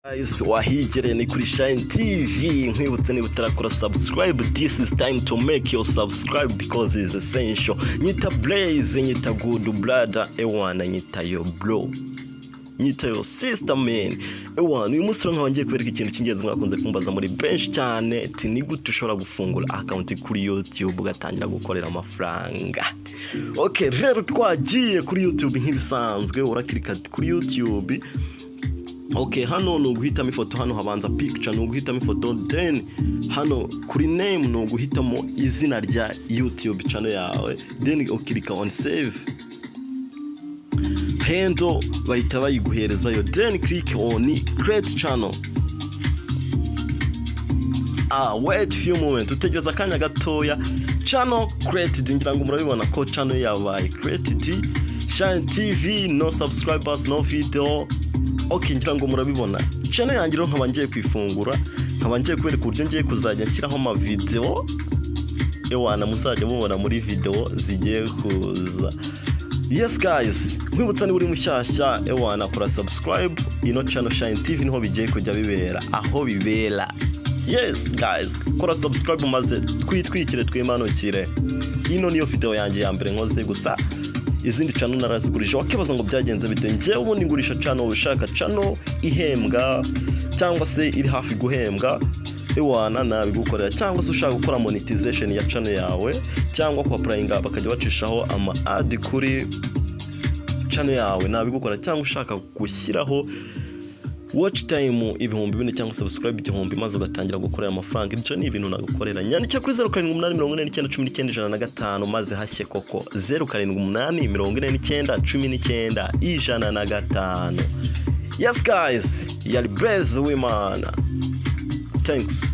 Guys, wahigereye ni kuri Shine TV. Nkwibutse, niba utarakora subscribe, this is time to make your subscribe because it's essential. Nyita Blaze, nyita good brother, ewana, nyita yo bro, nyita yo sister man. Ewana, uyu munsi rero nkaba ngiye kwereka ikintu cy'ingenzi mwakunze kumbaza muri benshi cyane, ati: "Ni gute ushobora gufungura account kuri YouTube ugatangira gukorera amafaranga?" Okay, rero twagiye kuri YouTube nk'ibisanzwe. Urakirika kuri YouTube. Okay, hano ni uguhitamo ifoto. Hano habanza picture, ni uguhitamo ifoto. Then hano kuri name ni uguhitamo izina rya YouTube channel yawe, then ukirika on save. Handle bahita bayiguherezayo, then click on create channel. Ah, wait few moment, utegereza akanya gatoya. Channel created. Ngira ngo murabibona ko channel yabaye created, Shine TV. No subscribers, no video. Okay, ngira ngo murabibona channel yanjye. Rero nkaba ngiye kwifungura, nkaba ngiye kubereka uburyo ngiye kuzajya nshyiraho amavideo, ewana, muzajya mubona muri video zigiye kuza. Yes guys, nkwibutsa, niba uri mushyashya, ewana, kora subscribe. Ino channel Shine TV niho bigiye kujya bibera, aho bibera. Yes guys, kora subscribe maze twitwikire, twimanukire. Ino niyo video yanjye ya mbere nkoze, gusa izindi channel narazigurisha. Wakibaza ngo byagenze bite? Njyewe ubundi ngurisha channel. Ushaka channel ihembwa cyangwa se iri hafi guhembwa, ewana, nabigukorera. Cyangwa se ushaka gukora monetization ya channel yawe, cyangwa ku applyinga bakajya bacishaho ama ad kuri channel yawe, nabigukora. Cyangwa ushaka gushyiraho watch time 4000 cyangwa subscribe 1000 maze ugatangira gukorera amafaranga, ibyo ni ibintu nagukorera. Nyandikira kuri 0784919105 maze hashye koko. 0784919105. Yes guys, yari Blaze w'Imana. Thanks.